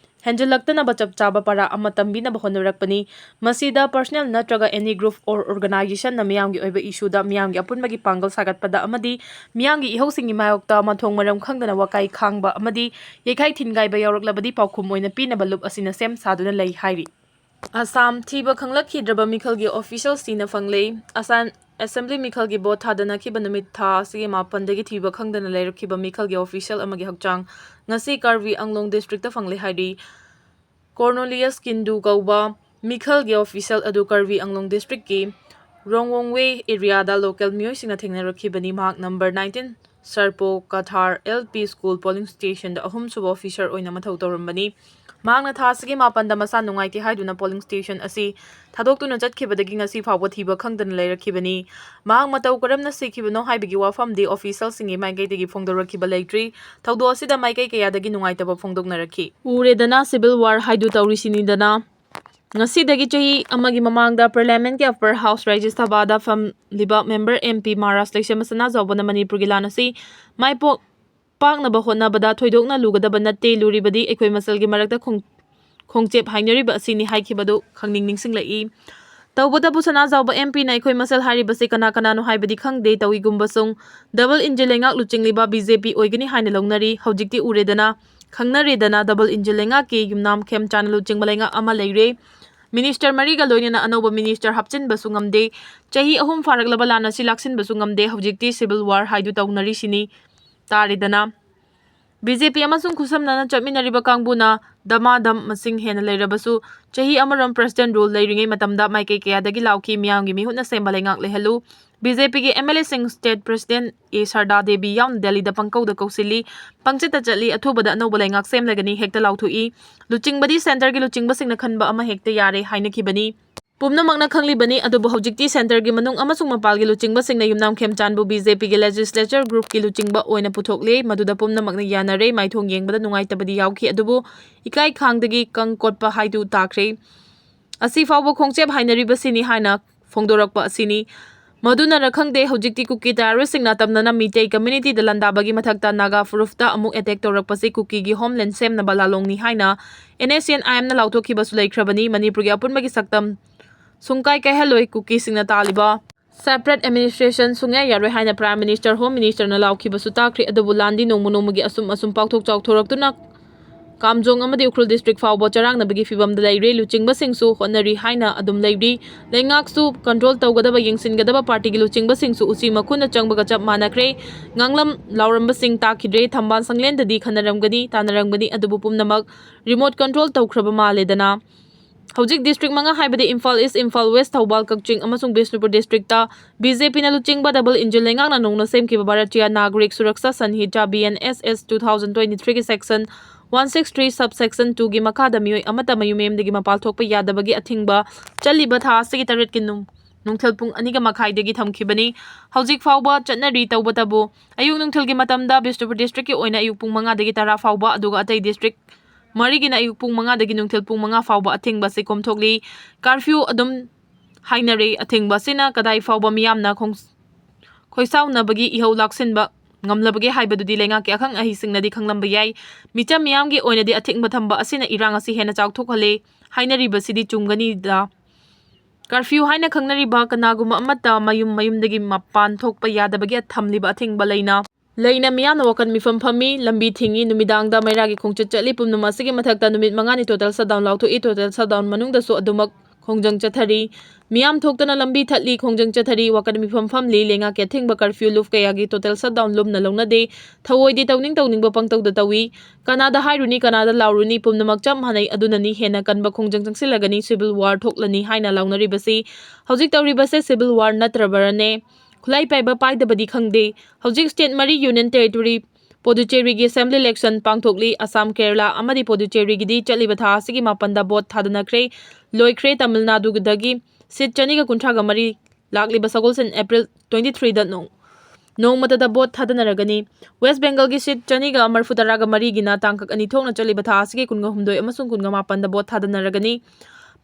ꯍꯦꯟꯖꯜꯂꯛꯇꯅꯕ ꯆꯞ ꯆꯥꯕ ꯄꯔꯥ ꯑꯃ ꯇꯝꯕꯤꯅꯕ ꯍꯣꯠꯅꯔꯛꯄꯅꯤ꯫ ꯃꯁꯤꯗ personal ꯅꯠꯇ꯭ꯔꯒ any group or organizationꯅ ꯃꯤꯌꯥꯝꯒꯤ ꯑꯣꯏꯕ issueꯗ ꯃꯤꯌꯥꯝꯒꯤ ꯑꯄꯨꯟꯕꯒꯤ ꯄꯥꯡꯒꯜ ꯁꯥꯒꯠꯄꯗ ꯑꯃꯗꯤ ꯃꯤꯌꯥꯝꯒꯤ ꯏꯍꯧꯁꯤꯡꯒꯤ ꯃꯥꯌꯣꯛꯇ ꯃꯊꯣꯡ ꯃꯔꯝ ꯈꯪꯗꯅ ꯋꯥꯀꯥꯏ ꯈꯥꯡꯕ ꯑꯃꯗꯤ ꯌꯩꯈꯥꯏ ꯊꯤꯟꯒꯥꯏꯕ ꯌꯥꯎꯔꯛꯂꯕꯗꯤ ꯄꯥꯎꯈꯨꯝ ꯑꯣꯏꯅ ꯄꯤꯅꯕ ꯂꯨꯞ ꯑꯁꯤꯅ ꯁꯦꯝ ꯁꯥꯗꯨꯅ ꯂꯩ ꯍꯥꯏꯔꯤ꯫ ꯑꯁꯥꯝ ꯊꯤꯕ ꯈꯪꯂꯛꯈꯤꯗ꯭ꯔꯕ ꯃꯤꯈꯜꯒꯤ officialꯁꯤꯡꯅ ꯐꯪꯂꯦ꯫ ꯑꯁꯥꯝ Assembly ꯃꯤꯈꯜꯒꯤ vote ꯊꯥꯗꯅꯈꯤꯕ ꯅꯨꯃꯤꯠ ꯊꯥ ꯑꯁꯤꯒꯤ ꯃꯥꯄꯟꯗꯒꯤ ꯊꯤꯕ ꯈꯪꯗꯅ ꯂꯩꯔꯛꯈꯤꯕ ꯃꯤꯈꯜꯒꯤ official ꯑꯃꯒꯤ ꯍꯛꯆꯥꯡ ꯉꯁꯤ ꯀꯥꯔꯕꯤ ꯑꯪꯂꯣꯡ districtꯇ ꯐꯪꯂꯦ ꯍꯥꯏꯔꯤ꯫ Cornelius Kindu ꯀꯧꯕ ꯃꯤꯈꯜꯒꯤ official ꯑꯗꯨ ꯀꯥꯔꯕꯤ ꯑꯪꯂꯣꯡ districtꯀꯤ ꯔꯣꯡꯋꯣꯡꯋꯦ areaꯗ local ꯃꯤꯑꯣꯏꯁꯤꯡꯅ ꯊꯦꯡꯅꯔꯛꯈꯤꯕꯅꯤ꯫ ꯃꯍꯥꯛ number nineteen ꯁꯔꯄꯣ ꯀꯊꯥꯔ L P school polling stationꯗ ꯑꯍꯨꯝꯁꯨꯕ officer ꯑꯣꯏꯅ ꯃꯊꯧ ꯇꯧꯔꯝꯕꯅꯤ꯫ ꯃꯍꯥꯛꯅ ꯊꯥ ꯑꯁꯤꯒꯤ ꯃꯥꯄꯟꯗ ꯃꯁꯥ ꯅꯨꯡꯉꯥꯏꯇꯦ ꯍꯥꯏꯗꯨꯅ polling station ꯑꯁꯤ ꯊꯥꯗꯣꯛꯇꯨꯅ ꯆꯠꯈꯤꯕꯗꯒꯤ ꯉꯁꯤ ꯐꯥꯎꯕ ꯊꯤꯕ ꯈꯪꯗꯅ ꯂꯩꯔꯛꯈꯤꯕꯅꯤ꯫ ꯃꯍꯥꯛ ꯃꯇꯧ ꯀꯔꯝꯅ ꯁꯤꯈꯤꯕꯅꯣ ꯍꯥꯏꯕꯒꯤ ꯋꯥꯐꯝꯗꯤ officialꯁꯤꯡꯒꯤ ꯃꯥꯏꯀꯩꯗꯒꯤ ꯐꯣꯡꯗꯣꯔꯛꯈꯤꯕ ꯂꯩꯇ꯭ꯔꯤ꯫ ꯊꯧꯗꯣꯛ ꯑꯁꯤꯗ ꯃꯥꯏꯀꯩ ꯀꯌꯥꯗꯒꯤ ꯅꯨꯡꯉꯥꯏꯇꯕ ꯐꯣꯡꯗꯣꯛꯅꯔꯛꯈꯤ꯫ ꯎꯔꯦꯗꯅ, civil war ꯍꯥꯏꯗꯨ ꯇꯧꯔꯤꯁꯤꯅꯤꯗꯅ꯫ ꯉꯁꯤꯗꯒꯤ ꯆꯍꯤ ꯑꯃꯒꯤ ꯃꯃꯥꯡꯗ parliamentꯀꯤ upper house ꯔꯥꯖ꯭ꯌ ꯁꯚꯥꯗ ꯐꯝꯂꯤꯕ member MP ꯃꯍꯥꯔꯥꯖ ꯂꯩꯁꯦꯝꯕ ꯁꯅꯥꯖꯥꯎꯕꯅ ꯃꯅꯤꯄꯨꯔꯒꯤ ꯂꯥꯟ ꯑꯁꯤ ꯃꯥꯏ ꯄꯣꯛ-, ꯄꯥꯛꯅꯕ ꯍꯣꯠꯅꯕꯗ ꯊꯣꯏꯗꯣꯛꯅ ꯂꯨꯒꯗꯕ ꯅꯠꯇꯦ, ꯂꯨꯔꯤꯕꯗꯤ ꯑꯩꯈꯣꯏ ꯃꯁꯦꯜꯒꯤ ꯃꯔꯛꯇ ꯈꯣꯡ-, ꯈꯣꯡꯆꯦꯞ ꯍꯥꯏꯅꯔꯤꯕ ꯑꯁꯤꯅꯤ ꯍꯥꯏꯈꯤꯕꯗꯨ ꯈꯪꯅꯤꯡ ꯅꯤꯡꯁꯤꯡꯂꯛꯏ꯫ ꯇꯧꯕꯇꯕꯨ ꯁꯅꯥꯖꯥꯎꯕ MPꯅ ꯑꯩꯈꯣꯏ ꯃꯁꯦꯜ ꯍꯥꯏꯔꯤꯕꯁꯤ ꯀꯅꯥ ꯀꯅꯥꯅꯣ ꯍꯥꯏꯕꯗꯤ ꯈꯪꯗꯦ, ꯇꯧꯏꯒꯨꯝꯕꯁꯨꯡ double engine ꯂꯩꯉꯥꯛ ꯂꯨꯆꯤꯡꯂꯤꯕ BJP ꯑꯣꯏꯒꯅꯤ ꯍꯥꯏꯅ ꯂꯧꯅꯔꯤ꯫ ꯍꯧꯖꯤꯛꯇꯤ ꯎꯔꯦꯗꯅ, ꯈꯪꯅꯔꯦꯗꯅ, double engine ꯂꯩꯉꯥꯛꯀꯤ ꯌꯨꯝꯅꯥꯝ ꯈꯦꯝꯆꯥꯟꯅ ꯂꯨꯆꯤꯡꯕ ꯂꯩꯉꯥꯛ ꯑꯃ ꯂꯩꯔꯦ꯫ Minister ꯃꯔꯤꯒ ꯂꯣꯏꯅꯅ ꯑꯅꯧꯕ minister ꯍꯥꯞꯆꯤꯟꯕꯁꯨ ꯉꯝꯗꯦ꯫ ꯆꯍꯤ ꯑꯍꯨꯝ ꯐꯥꯔꯛꯂꯕ ꯂꯥꯟ ꯑꯁꯤ ꯂꯥꯛꯁꯤꯟꯕꯁꯨ ꯉꯝꯗꯦ꯫ ꯍꯧꯖꯤꯛꯇꯤ civil war ꯍꯥꯏꯗꯨ ꯇꯧꯅꯔꯤꯁꯤꯅꯤ꯫ ꯇꯥꯔꯦꯗꯅ꯫ BJP ꯑꯃꯁꯨꯡ ꯈꯨꯠꯁꯝꯅꯅ ꯆꯠꯃꯤꯟꯅꯔꯤꯕ ꯀꯥꯡꯕꯨꯅ ꯗꯃꯥꯗꯝ ꯃꯁꯤꯡ ꯍꯦꯟꯅ ꯂꯩꯔꯕꯁꯨ, ꯆꯍꯤ ꯑꯃꯔꯣꯝ president rule ꯂꯩꯔꯤꯉꯩ ꯃꯇꯝꯗ ꯃꯥꯏꯀꯩ ꯀꯌꯥꯗꯒꯤ ꯂꯥꯎꯈꯤ, ꯃꯤꯌꯥꯝꯒꯤ ꯃꯤꯍꯨꯠꯅ ꯁꯦꯝꯕ ꯂꯩꯉꯥꯛ ꯂꯩꯍꯜꯂꯨ꯫ BJPꯒꯤ MLAꯁꯤꯡ state president A ꯁꯔꯗꯥ ꯗꯦꯕꯤ ꯌꯥꯎꯅ ꯗꯦꯜꯂꯤꯗ ꯄꯪꯀꯧꯗ ꯀꯧꯁꯤꯜꯂꯤ, ꯄꯪꯆꯠꯇ ꯆꯠꯂꯤ, ꯑꯊꯨꯕꯗ ꯑꯅꯧꯕ ꯂꯩꯉꯥꯛ ꯁꯦꯝꯂꯒꯅꯤ ꯍꯦꯛꯇ ꯂꯥꯎꯊꯣꯛꯏ꯫ ꯂꯨꯆꯤꯡꯕꯗꯤ centreꯒꯤ ꯂꯨꯆꯤꯡꯕꯁꯤꯡꯅ ꯈꯟꯕ ꯑꯃ ꯍꯦꯛꯇ ꯌꯥꯔꯦ ꯍꯥꯏꯅꯈꯤꯕꯅꯤ꯫ ꯄꯨꯝꯅꯃꯛꯅ ꯈꯪꯂꯤꯕꯅꯤ, ꯑꯗꯨꯕꯨ ꯍꯧꯖꯤꯛꯇꯤ centreꯒꯤ ꯃꯅꯨꯡ ꯑꯃꯁꯨꯡ ꯃꯄꯥꯜꯒꯤ ꯂꯨꯆꯤꯡꯕꯁꯤꯡꯅ ꯌꯨꯝꯅꯥꯝ ꯈꯦꯝꯆꯥꯟꯕꯨ BJPꯒꯤ legislature groupꯀꯤ ꯂꯨꯆꯤꯡꯕ ꯑꯣꯏꯅ ꯄꯨꯊꯣꯛꯂꯦ꯫ ꯃꯗꯨꯗ ꯄꯨꯝꯅꯃꯛꯅ ꯌꯥꯅꯔꯦ, ꯃꯥꯏꯊꯣꯡ ꯌꯦꯡꯕꯗ ꯅꯨꯡꯉꯥꯏꯇꯕꯗꯤ ꯌꯥꯎꯈꯤ, ꯑꯗꯨꯕꯨ ꯏꯀꯥꯏ ꯈꯥꯡꯗꯒꯤ ꯀꯪ ꯀꯣꯠꯄ ꯍꯥꯏꯗꯨ ꯇꯥꯈ꯭ꯔꯦ꯫ ꯑꯁꯤ ꯐꯥꯎꯕ ꯈꯣꯡꯆꯦꯞ ꯍꯥꯏꯅꯔꯤꯕꯁꯤꯅꯤ ꯍꯥꯏꯅ ꯐꯣꯡꯗꯣꯔꯛꯄ ꯑꯁꯤꯅꯤ꯫ ꯃꯗꯨꯅꯔ ꯈꯪꯗꯦ, ꯍꯧꯖꯤꯛꯇꯤ ꯀꯨꯀꯤ terroristꯁꯤꯡꯅ ꯇꯝꯅꯅ ꯃꯤꯇꯩ communityꯗ ꯂꯥꯟꯗꯥꯕꯒꯤ ꯃꯊꯛꯇ ꯅꯥꯒꯥ ꯐꯨꯔꯨꯞꯇ ꯑꯃꯨꯛ attack ꯇꯧꯔꯛꯄꯁꯤ ꯀꯨꯀꯤꯒꯤ homeland ꯁꯦꯝꯅꯕ ꯂꯥꯂꯣꯡꯅꯤ ꯍꯥꯏꯅ NSCN-IMꯅ ꯂꯥꯎꯊꯣꯛꯈꯤꯕꯁꯨ ꯂꯩꯈ꯭ꯔꯕꯅꯤ꯫ ꯃꯅꯤꯄꯨꯔꯒꯤ ꯑꯄꯨꯟꯕꯒꯤ ꯁꯛꯇꯝ ꯁꯨꯡꯀꯥꯏ ꯀꯥꯏꯍꯜꯂꯣꯏ, ꯀꯨꯀꯤꯁꯤꯡꯅ ꯇꯥꯜꯂꯤꯕ separate administration ꯁꯨꯡꯌꯥ ꯌꯥꯔꯣꯏ ꯍꯥꯏꯅ Prime Minister, Home Ministerꯅ ꯂꯥꯎꯈꯤꯕꯁꯨ ꯇꯥꯈ꯭ꯔꯦ꯫ ꯑꯗꯨꯕꯨ ꯂꯥꯟꯗꯤ ꯅꯣꯡꯃ ꯅꯣꯡꯃꯒꯤ ꯑꯁꯨꯝ ꯑꯁꯨꯝ ꯄꯥꯛꯊꯣꯛ ꯆꯥꯎꯊꯣꯔꯛꯇꯨꯅ ꯀꯥꯝꯖꯣꯡ ꯑꯃꯗꯤ ꯎꯈ꯭ꯔꯨꯜ district ꯐꯥꯎꯕ ꯆꯔꯥꯡꯅꯕꯒꯤ ꯐꯤꯚꯝꯗ ꯂꯩꯔꯦ꯫ ꯂꯨꯆꯤꯡꯕꯁꯤꯡꯁꯨ ꯍꯣꯠꯅꯔꯤ ꯍꯥꯏꯅ ꯑꯗꯨꯝ ꯂꯩꯔꯤ꯫ ꯂꯩꯉꯥꯛꯁꯨ control ꯇꯧꯒꯗꯕ, ꯌꯦꯡꯁꯤꯟꯒꯗꯕ partyꯒꯤ ꯂꯨꯆꯤꯡꯕꯁꯤꯡꯁꯨ ꯎꯆꯤ ꯃꯈꯨꯟꯗ ꯆꯪꯕꯒ ꯆꯞ ꯃꯥꯟꯅꯈ꯭ꯔꯦ꯫ ꯉꯥꯡꯂꯝ ꯂꯥꯎꯔꯝꯕꯁꯤꯡ ꯇꯥꯈꯤꯗ꯭ꯔꯦ꯫ ꯊꯝꯕꯥꯜ ꯁꯪꯂꯦꯟꯗꯗꯤ ꯈꯟꯅꯔꯝꯒꯅꯤ, ꯇꯥꯟꯅꯔꯝꯒꯅꯤ, ꯑꯗꯨꯕꯨ ꯄꯨꯝꯅꯃꯛ remote control ꯇꯧꯈ꯭ꯔꯕ ꯃꯥꯜꯂꯦꯗꯅ꯫ ꯍꯧꯖꯤꯛ district ꯃꯉꯥ ꯍꯥꯏꯕꯗꯤ ꯏꯝꯐꯥꯜ East, ꯏꯝꯐꯥꯜ West, ꯊꯧꯕꯥꯜ, ꯀꯛꯆꯤꯡ ꯑꯃꯁꯨꯡ ꯕꯤꯁꯅꯨꯄꯨꯔ districtꯇ BJPꯅ ꯂꯨꯆꯤꯡꯕ double engine ꯂꯩꯉꯥꯛꯅ ꯅꯧꯅ ꯁꯦꯝꯈꯤꯕ Bharatiya Nagarik Suraksha Sanhita, BNSS, two thousand twenty-threeꯒꯤ section One six three subsection two ꯒꯤ ꯃꯈꯥꯗ ꯃꯤꯑꯣꯏ ꯑꯃꯠꯇ ꯃꯌꯨꯝ ꯃꯌꯨꯝꯗꯒꯤ ꯃꯄꯥꯟ ꯊꯣꯛꯄ ꯌꯥꯗꯕꯒꯤ ꯑꯊꯤꯡꯕ ꯆꯠꯂꯤꯕ ꯊꯥ ꯑꯁꯤꯒꯤ ꯇꯔꯦꯠꯀꯤ ꯅꯨꯡ-, ꯅꯨꯡꯊꯤꯜ ꯄꯨꯡ ꯑꯅꯤꯒ ꯃꯈꯥꯏꯗꯒꯤ ꯊꯝꯈꯤꯕꯅꯤ꯫ ꯍꯧꯖꯤꯛ ꯐꯥꯎꯕ ꯆꯠꯅꯔꯤ꯫ ꯇꯧꯕꯇꯕꯨ ꯑꯌꯨꯛ ꯅꯨꯡꯊꯤꯜꯒꯤ ꯃꯇꯝꯗ ꯕꯤꯁꯅꯨꯄꯨꯔ district ꯀꯤ ꯑꯣꯏꯅ ꯑꯌꯨꯛ ꯄꯨꯡ ꯃꯉꯥꯗꯒꯤ ꯇꯔꯥ ꯐꯥꯎꯕ, ꯑꯗꯨꯒ ꯑꯇꯩ district ꯃꯔꯤꯒꯤꯅ ꯑꯌꯨꯛ ꯄꯨꯡ ꯃꯉꯥꯗꯒꯤ ꯅꯨꯡꯊꯤꯜ ꯄꯨꯡ ꯃꯉꯥ ꯐꯥꯎꯕ ꯑꯊꯤꯡꯕ ꯑꯁꯤ ꯀꯣꯝꯊꯣꯛꯂꯤ꯫ Curfew ꯑꯗꯨꯝ ꯍꯥꯏꯅꯔꯦ꯫ ꯑꯊꯤꯡꯕ ꯑꯁꯤꯅ ꯀꯗꯥꯏ ꯐꯥꯎꯕ ꯃꯤꯌꯥꯝꯅ ꯈꯣꯡ-, ꯈꯣꯏꯁꯥꯎꯅꯕꯒꯤ ꯏꯍꯧ ꯂꯥꯛꯁꯤꯟꯕ ꯉꯝꯂꯕꯒꯦ ꯍꯥꯏꯕꯗꯨꯗꯤ ꯂꯩꯉꯥꯛꯀꯤ ꯑꯈꯪ ꯑꯍꯩꯁꯤꯡꯅꯗꯤ ꯈꯪꯂꯝꯕ ꯌꯥꯏ꯫ ꯃꯤꯆꯝ ꯃꯤꯌꯥꯝꯒꯤ ꯑꯣꯏꯅꯗꯤ ꯑꯊꯤꯡꯕ ꯊꯝꯕ ꯑꯁꯤꯅ ꯏꯔꯥꯡ ꯑꯁꯤ ꯍꯦꯟꯅ ꯆꯥꯎꯊꯣꯛꯍꯜꯂꯦ ꯍꯥꯏꯅꯔꯤꯕꯁꯤꯗꯤ ꯆꯨꯝꯒꯅꯤꯗ꯫ Curfew ꯍꯥꯏꯅ ꯈꯪꯅꯔꯤꯕ ꯀꯅꯥꯒꯨꯝꯕ ꯑꯃꯠꯇ ꯃꯌꯨꯝ ꯃꯌꯨꯝꯗꯒꯤ ꯃꯄꯥꯟ ꯊꯣꯛꯄ ꯌꯥꯗꯕꯒꯤ ꯊꯝꯂꯤꯕ ꯑꯊꯤꯡꯕ ꯂꯩꯅ, ꯂꯩꯅ ꯃꯤꯌꯥꯝꯅ ꯋꯥꯀꯠ ꯃꯤꯐꯝ ꯐꯝꯃꯤ, ꯂꯝꯕꯤ ꯊꯤꯡꯉꯤ, ꯅꯨꯃꯤꯗꯥꯡꯗ ꯃꯩꯔꯥꯒꯤ ꯈꯣꯡꯆꯠ ꯆꯠꯂꯤ꯫ ꯄꯨꯝꯅꯃꯛ ꯑꯁꯤꯒꯤ ꯃꯊꯛꯇ ꯅꯨꯃꯤꯠ ꯃꯉꯥꯅꯤ total shutdown ꯂꯥꯎꯊꯣꯛꯏ꯫ Total shutdown ꯃꯅꯨꯡꯗꯁꯨ ꯑꯗꯨꯃꯛ ꯈꯣꯡꯖꯪ ꯆꯠꯊꯔꯤ꯫ ꯃꯤꯌꯥꯝ ꯊꯣꯛꯇꯅ ꯂꯝꯕꯤ ꯊꯠꯂꯤ, ꯈꯣꯡꯖꯪ ꯆꯠꯊꯔꯤ, ꯋꯥꯀꯠ ꯃꯤꯐꯝ ꯐꯝꯂꯤ꯫ ꯂꯩꯉꯥꯛꯀꯤ ꯑꯊꯤꯡꯕ curfew ꯂꯨꯞ ꯀꯌꯥꯒꯤ total shutdown ꯂꯨꯝꯅ ꯂꯧꯅꯗꯦ꯫ ꯊꯧꯑꯣꯏꯗꯦ, ꯇꯧꯅꯤꯡ ꯇꯧꯅꯤꯡꯕ ꯄꯪꯇꯧꯗ ꯇꯧꯏ꯫ ꯀꯅꯥꯗ ꯍꯥꯏꯔꯨꯅꯤ, ꯀꯅꯥꯗ ꯂꯥꯎꯔꯨꯅꯤ, ꯄꯨꯝꯅꯃꯛ ꯆꯞ ꯃꯥꯟꯅꯩ꯫ ꯑꯗꯨꯅꯅꯤ ꯍꯦꯟꯅ ꯀꯟꯕ ꯈꯣꯡꯖꯪ ꯆꯪꯁꯤꯜꯂꯒꯅꯤ, civil war ꯊꯣꯛꯂꯅꯤ ꯍꯥꯏꯅ ꯂꯥꯎꯅꯔꯤꯕꯁꯤ꯫ ꯍꯧꯖꯤꯛ ꯇꯧꯔꯤꯕꯁꯦ civil war ꯅꯠꯇ꯭ꯔꯕꯔꯅꯦ? ꯈꯨꯠꯂꯥꯏ ꯄꯥꯏꯕ ꯄꯥꯏꯗꯕꯗꯤ ꯈꯪꯗꯦ꯫ ꯍꯧꯖꯤꯛ state ꯃꯔꯤ Union Territory ꯄꯣꯗꯨꯆꯦꯔꯤꯒꯤ assembly election ꯄꯥꯡꯊꯣꯛꯂꯤ꯫ Assam, Kerala ꯑꯃꯗꯤ ꯄꯣꯗꯨꯆꯦꯔꯤꯒꯤꯗꯤ ꯆꯠꯂꯤꯕ ꯊꯥ ꯑꯁꯤꯒꯤ ꯃꯥꯄꯟꯗ vote ꯊꯥꯗꯅꯈ꯭ꯔꯦ, ꯂꯣꯏꯈ꯭ꯔꯦ꯫ ꯇꯥꯃꯤꯜ ꯅꯥꯗꯨꯗꯒꯤ seat ꯆꯅꯤꯒ ꯀꯨꯟꯊ꯭ꯔꯥꯒ ꯃꯔꯤ ꯂꯥꯛꯂꯤꯕ ꯁꯒꯣꯜꯁꯦꯟ April twenty three ꯗ ꯅꯣꯡ-, ꯅꯣꯡꯃꯇꯗ vote ꯊꯥꯗꯅꯔꯒꯅꯤ꯫ West Bengal ꯒꯤ seat ꯆꯅꯤꯒ ꯃꯔꯐꯨ ꯇꯔꯥꯒ ꯃꯔꯤꯒꯤꯅ ꯇꯥꯡꯀꯛ ꯑꯅꯤ ꯊꯣꯛꯅ ꯆꯠꯂꯤꯕ ꯊꯥ ꯑꯁꯤꯒꯤ ꯀꯨꯟꯒ ꯍꯨꯝꯗꯣꯏ ꯑꯃꯁꯨꯡ ꯀꯨꯟꯒ ꯃꯥꯄꯟꯗ vote ꯊꯥꯗꯅꯔꯒꯅꯤ꯫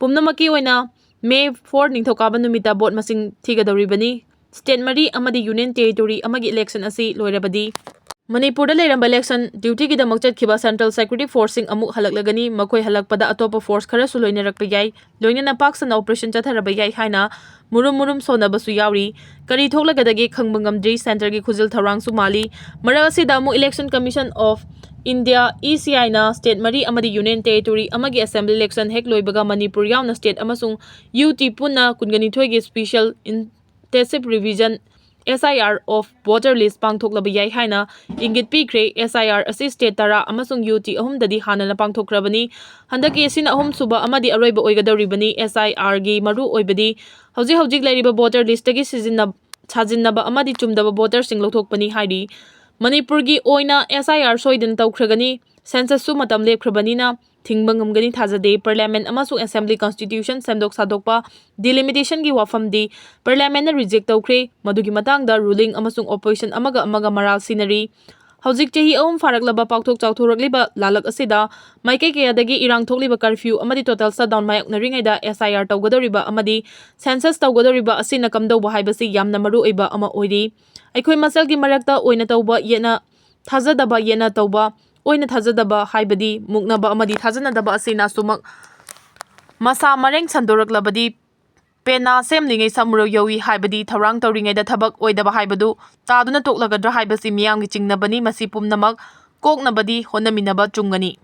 ꯄꯨꯝꯅꯃꯛꯀꯤ ꯑꯣꯏꯅ May four ꯅꯤꯡꯊꯧꯀꯥꯕ ꯅꯨꯃꯤꯠꯇ vote ꯃꯁꯤꯡ ꯊꯤꯒꯗꯧꯔꯤꯕꯅꯤ꯫ State ꯃꯔꯤ ꯑꯃꯗꯤ Union Territory ꯑꯃꯒꯤ election ꯑꯁꯤ ꯂꯣꯏꯔꯕꯗꯤ, ꯃꯅꯤꯄꯨꯔꯗ ꯂꯩꯔꯝꯕ election duty ꯒꯤꯗꯃꯛ ꯆꯠꯈꯤꯕ central security force ꯁꯤꯡ ꯑꯃꯨꯛ ꯍꯜꯂꯛꯂꯒꯅꯤ꯫ ꯃꯈꯣꯏ ꯍꯜꯂꯛꯄꯗ ꯑꯇꯣꯞꯄ force ꯈꯔꯁꯨ ꯂꯣꯏꯅꯔꯛꯄ ꯌꯥꯏ꯫ ꯂꯣꯏꯅꯅ ꯄꯥꯛ ꯁꯟꯅ operation ꯆꯠꯊꯔꯕ ꯌꯥꯏ ꯍꯥꯏꯅ ꯃꯨꯔꯨꯝ ꯃꯨꯔꯨꯝ ꯁꯣꯟꯅꯕꯁꯨ ꯌꯥꯎꯔꯤ꯫ ꯀꯔꯤ ꯊꯣꯛꯂꯒꯗꯒꯦ ꯈꯪꯕ ꯉꯝꯗ꯭ꯔꯤ꯫ Centre ꯒꯤ ꯈꯨꯖꯤꯜ ꯊꯧꯔꯥꯡꯁꯨ ꯃꯥꯜꯂꯤ꯫ ꯃꯔꯛ ꯑꯁꯤꯗ ꯑꯃꯨꯛ Election Commission of India, E C I ꯅ state ꯃꯔꯤ ꯑꯃꯗꯤ Union Territory ꯑꯃꯒꯤ assembly election ꯍꯦꯛ ꯂꯣꯏꯕꯒ ꯃꯅꯤꯄꯨꯔ ꯌꯥꯎꯅ state ꯑꯃꯁꯨꯡ U T ꯄꯨꯟꯅ ꯀꯨꯟꯒ ꯅꯤꯊꯣꯏꯒꯤ special intensive revision, S I R of voter list ꯄꯥꯡꯊꯣꯛꯂꯕ ꯌꯥꯏ ꯍꯥꯏꯅ ꯏꯪꯒꯤꯠ ꯄꯤꯈ꯭ꯔꯦ꯫ S I R ꯑꯁꯤ state ꯇꯔꯥ ꯑꯃꯁꯨꯡ U T ꯑꯍꯨꯝꯗꯗꯤ ꯍꯥꯟꯅꯅ ꯄꯥꯡꯊꯣꯛꯈ꯭ꯔꯕꯅꯤ꯫ ꯍꯟꯗꯛꯀꯤ ꯑꯁꯤꯅ ꯑꯍꯨꯝꯁꯨꯕ ꯑꯃꯗꯤ ꯑꯔꯣꯏꯕ ꯑꯣꯏꯒꯗꯧꯔꯤꯕꯅꯤ꯫ S I R ꯒꯤ ꯃꯔꯨ ꯑꯣꯏꯕꯗꯤ ꯍꯧꯖꯤꯛ ꯍꯧꯖꯤꯛ ꯂꯩꯔꯤꯕ voter list ꯇꯒꯤ ꯁꯤꯖꯤꯟꯅ-, ꯁꯥꯖꯤꯟꯅꯕ ꯑꯃꯗꯤ ꯆꯨꯝꯗꯕ voter ꯁꯤꯡ ꯂꯧꯊꯣꯛꯄꯅꯤ ꯍꯥꯏꯔꯤ꯫ ꯃꯅꯤꯄꯨꯔꯒꯤ ꯑꯣꯏꯅ S I R ꯁꯣꯏꯗꯅ ꯇꯧꯈ꯭ꯔꯒꯅꯤ꯫ Census ꯁꯨ ꯃꯇꯝ ꯂꯦꯞꯈ꯭ꯔꯕꯅꯤꯅ ꯊꯤꯡꯕ ꯉꯝꯒꯅꯤ ꯊꯥꯖꯗꯦ꯫ Parliament ꯑꯃꯁꯨꯡ Assembly Constitution ꯁꯦꯝꯗꯣꯛ ꯁꯥꯗꯣꯛꯄ, delimitation ꯒꯤ ꯋꯥꯐꯝꯗꯤ Parliament ꯅ reject ꯇꯧꯈ꯭ꯔꯦ꯫ ꯃꯗꯨꯒꯤ ꯃꯇꯥꯡꯗ ruling ꯑꯃꯁꯨꯡ opposition ꯑꯃꯒ ꯑꯃꯒ ꯃꯔꯥꯜ ꯁꯤꯟꯅꯔꯤ꯫ ꯍꯧꯖꯤꯛ ꯆꯍꯤ ꯑꯍꯨꯝ ꯐꯥꯔꯛꯂꯕ ꯄꯥꯛꯊꯣꯛ ꯆꯥꯎꯊꯣꯔꯛꯂꯤꯕ ꯂꯥꯂꯛ ꯑꯁꯤꯗ ꯃꯥꯏꯀꯩ ꯀꯌꯥꯗꯒꯤ ꯏꯔꯥꯡ ꯊꯣꯛꯂꯤꯕ curfew ꯑꯃꯗꯤ total shutdown ꯃꯥꯌꯣꯛꯅꯔꯤꯉꯩꯗ S I R ꯇꯧꯒꯗꯧꯔꯤꯕ ꯑꯃꯗꯤ census ꯇꯧꯒꯗꯧꯔꯤꯕ ꯑꯁꯤꯅ ꯀꯝꯗꯧꯕ ꯍꯥꯏꯕꯁꯤ ꯌꯥꯝꯅ ꯃꯔꯨ ꯑꯣꯏꯕ ꯑꯃ ꯑꯣꯏꯔꯤ꯫ ꯑꯩꯈꯣꯏ ꯃꯁꯦꯜꯒꯤ ꯃꯔꯛꯇ ꯑꯣꯏꯅ ꯇꯧꯕ ꯌꯦꯠꯅ ꯊꯥꯖꯗꯕ, ꯌꯦꯠꯅ ꯇꯧꯕ, ꯑꯣꯏꯅ ꯊꯥꯖꯗꯕ ꯍꯥꯏꯕꯗꯤ ꯃꯨꯛꯅꯕ ꯑꯃꯗꯤ ꯊꯥꯖꯅꯗꯕ ꯑꯁꯤꯅ ꯁꯨꯃꯛ ꯃꯁꯥ ꯃꯔꯦꯡ ꯁꯟꯗꯣꯔꯛꯂꯕꯗꯤ ꯄꯦꯅꯥ ꯁꯦꯝꯂꯤꯉꯩ ꯁꯥꯃꯨꯔꯣ ꯌꯧꯏ ꯍꯥꯏꯕꯗꯤ ꯊꯧꯔꯥꯡ ꯇꯧꯔꯤꯉꯩꯗ ꯊꯕꯛ ꯑꯣꯏꯗꯕ ꯍꯥꯏꯕꯗꯨ ꯇꯥꯗꯨꯅ ꯇꯣꯛꯂꯒꯗ꯭ꯔꯥ ꯍꯥꯏꯕꯁꯤ ꯃꯤꯌꯥꯝꯒꯤ ꯆꯤꯡꯅꯕꯅꯤ꯫ ꯃꯁꯤ ꯄꯨꯝꯅꯃꯛ ꯀꯣꯛꯅꯕꯗꯤ ꯍꯣꯠꯅꯃꯤꯟꯅꯕ ꯆꯨꯝꯒꯅꯤ꯫